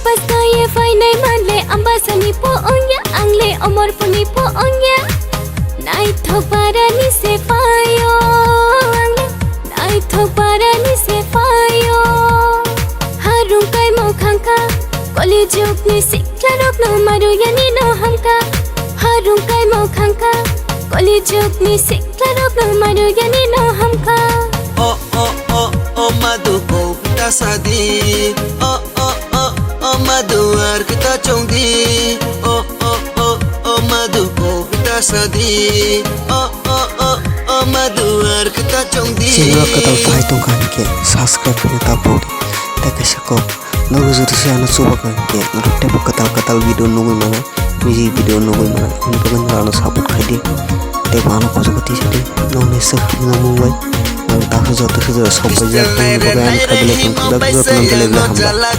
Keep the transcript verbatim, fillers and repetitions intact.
Paskaye phainai manle ambasani po ongya, angle omor puni po ongya. Naithok parani se phaio, angle naithok parani se phaio. Harung kaimo khangkha, koli jugni siklarokno maruyani no hamkha. Harung kaimo khangkha, koli jugni siklarokno maruyani no hamkha. O o o o madu ko ta sadi. O o o o madu ar kita chongdi. O o o o madu ko ta sadi. O o o o madu ar kita chongdi. Channel kwtal phai tongkha hwnkhe subscribe khe ta pori. Tei kaisa kok. Norok joto se ano chubago hwnkhe norok teibo kwtal kwtal video nugwi mano, music video nugwi mano, hwnwi bagwi norok ano support khai di. Teibo ano kojogo tisa di, nokni swk nukmung bai. Norok dakhwk joto se jora sok paijak, nokni bagwi ani kha belai tongthok, jotono belai belai hambai.